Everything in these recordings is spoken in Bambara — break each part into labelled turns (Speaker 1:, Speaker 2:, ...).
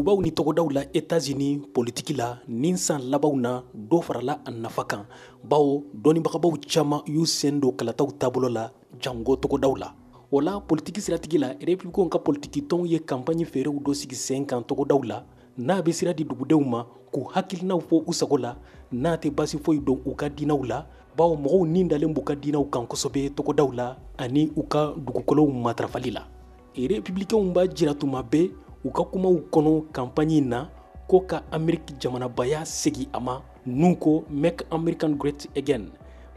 Speaker 1: Dugubaw ni togodaw la États-Unis politiki la nin san labanw na dɔ farala a nafa kan, bawo dɔnnibagabaw caman y'u sen don kalataw taabolo la jango togodaw la. O la politiki siratigi la, Républicains ka politiki tɔnw ye campagne feerew dɔ sigi sen kan togodaw la, n'a bɛ sira di dugudenw ma k'u hakilinaw fɔ u sago la, n'a tɛ basi foyi don u ka diinɛw la, bawo mɔgɔw ni dalen b'u ka diinɛw kan kosɛbɛ togodaw la ani u ka dugukolow matarafali la. Républicains b'a jira tuma bɛɛ u ka kumaw kɔnɔ campagne na ko ka Ameriki jamanabaya segin a ma, n'u ko Make America Great Again,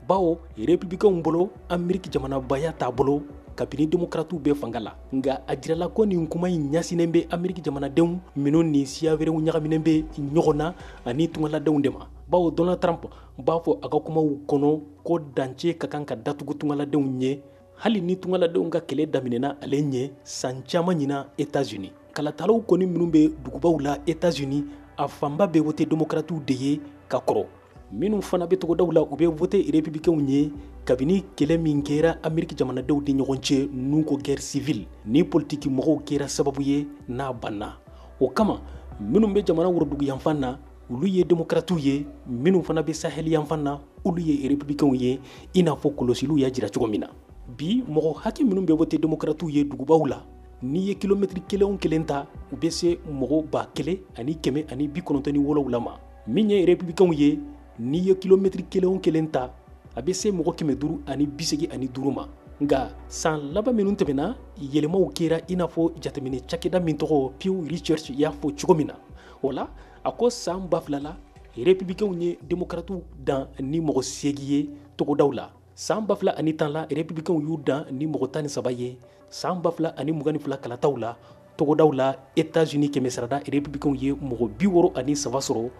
Speaker 1: bawo Républicains bolo Ameriki jamanabaya t'a bolo kabini démocrates bɛ fanga la. Nka a jirala ko nin kuma in ɲɛsinnen bɛ Ameriki jamanadenw minnu ni siya wɛrɛw ɲagaminen bɛ ɲɔgɔn na ani tungaladenw de ma, bawo Donald Trump b'a fɔ a ka kumaw kɔnɔ ko dancɛ ka kan ka datugu tungaladenw ɲɛ, hali ni tungaladenw ka kɛlɛ daminɛna ale ɲɛ san caman ɲina États-Unis. Kalatalaw kɔni minnu bɛ dugubaw la États-Unis, a fanba bɛ vote démocrates de ye ka kɔrɔ. Minnu fana bɛ togodaw la, u bɛ vote républicains ye kabini kɛlɛ min kɛra Ameriki jamanadenw ni ɲɔgɔn cɛ, n'u ko guerre civile, ni politiki mɔgɔw kɛra sababu ye n'a banna. O kama minnu bɛ jamana worodugu yanfan na, olu ye démocrates ye, minnu fana bɛ sahel yanfan na, olu ye républicains ye, i n'a fɔ kɔlɔsiliw y'a jira cogo min na. Bi mɔgɔ hakɛ minnu bɛ vote démocrates ye dugubaw la, n'i ye kilomɛtiri kelen o kelen ta, u bɛ se mɔgɔ 1197 ma. Min ye républicains ye, n'i ye kilomɛtiri kelen o kelen ta, a bɛ se mɔgɔ 585 ma. Nka san laban minnu tɛmɛna, yɛlɛmaw kɛra, i n'a fɔ jateminɛ cakɛda min tɔgɔ Pew Research y'a fɔ cogo min na. O la a ko san 2000 la, républicains ye démocrates dan ni mɔgɔ 8 ye togodaw la. San 2010 la, républicains y'u dan ni mɔgɔ 13 ye. San 2022 kalataw la togodaw la États-Unis, kɛmɛ sarada, républicains ye mɔgɔ 63 sɔrɔ,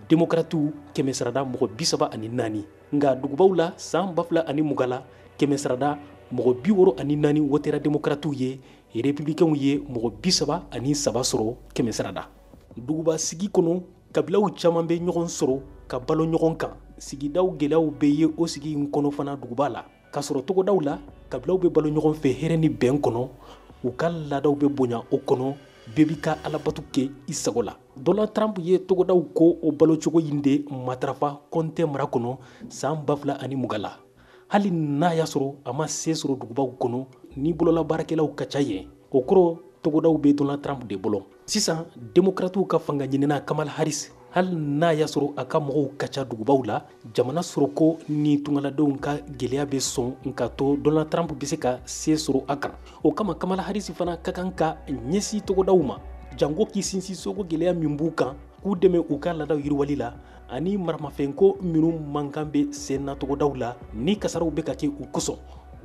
Speaker 1: démocrates kɛmɛ sarada mɔgɔ 34. Nka dugubaw la, san 2020 la, kɛmɛ sarada mɔgɔ 64 wotera démocrates ye, républicains ye mɔgɔ 33 sɔrɔ kɛmɛ sarada. Duguba sigi kɔnɔ, kabilaw caman bɛ ɲɔgɔn sɔrɔ ka balo ɲɔgɔn kan. Sigidaw gɛlɛyaw bɛ ye o sigi in kɔnɔ fana duguba la, k'a sɔrɔ togodaw la, kabilaw bɛ balo ɲɔgɔn fɛ hɛrɛ ni bɛn kɔnɔ, u ka laadaw bɛ bonya o kɔnɔ, bɛɛ b'i ka alabatu kɛ i sago la. Donald Trump ye togodaw ko o balocogo in de matarafa kɔntɛ mara kɔnɔ san 2020 la, hali n'a y'a sɔrɔ a ma se sɔrɔ dugubaw kɔnɔ ni bololabaarakɛlaw ka ca yen. O kɔrɔ, togodaw bɛ Donald Trump de bolo sisan. Démocrates ka fanga ɲinina Kamala Harris, hali n'a y'a sɔrɔ a ka mɔgɔw ka ca dugubaw la, jamana sɔrɔko ni tungaladenw ka gɛlɛya bɛ sɔn nka to Donald Trump bɛ se ka se sɔrɔ a kan. O kama Kamala Harris fana ka kan ka ɲɛsin togodaw ma, jango k'i sinsin soko gɛlɛya min b'u kan, k'u dɛmɛ u ka laadaw yiriwali la, ani maramafɛnko minnu mankan bɛ sen na togodaw la ni kasaraw bɛ ka kɛ u kosɔn,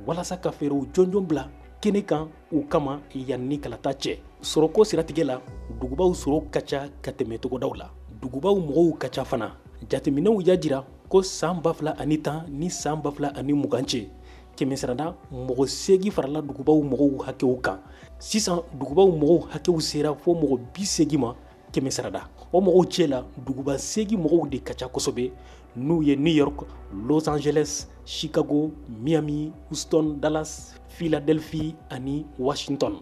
Speaker 1: walasa ka fɛɛrɛw jɔnjɔn bila kɛnɛ kan u kama yanni kalata cɛ. Sɔrɔko siratigɛ la, dugubaw sɔrɔ ka ca ka tɛmɛ togodaw la, dugubaw mɔgɔw ka ca fana. Jateminɛw y'a jira ko san 2010 ni san 2020 cɛ, kɛmɛ sarada mɔgɔ 8 farala dugubaw mɔgɔw hakɛw kan. Sisan dugubaw mɔgɔw hakɛw sera fo mɔgɔ 80 ma kɛmɛ sarada. O mɔgɔw cɛ la, duguba 8 mɔgɔw de ka ca kosɛbɛ, n'u ye New York, Los Angeles, Chicago, Miami, Houston, Dallas, Philadelphie ani Washington.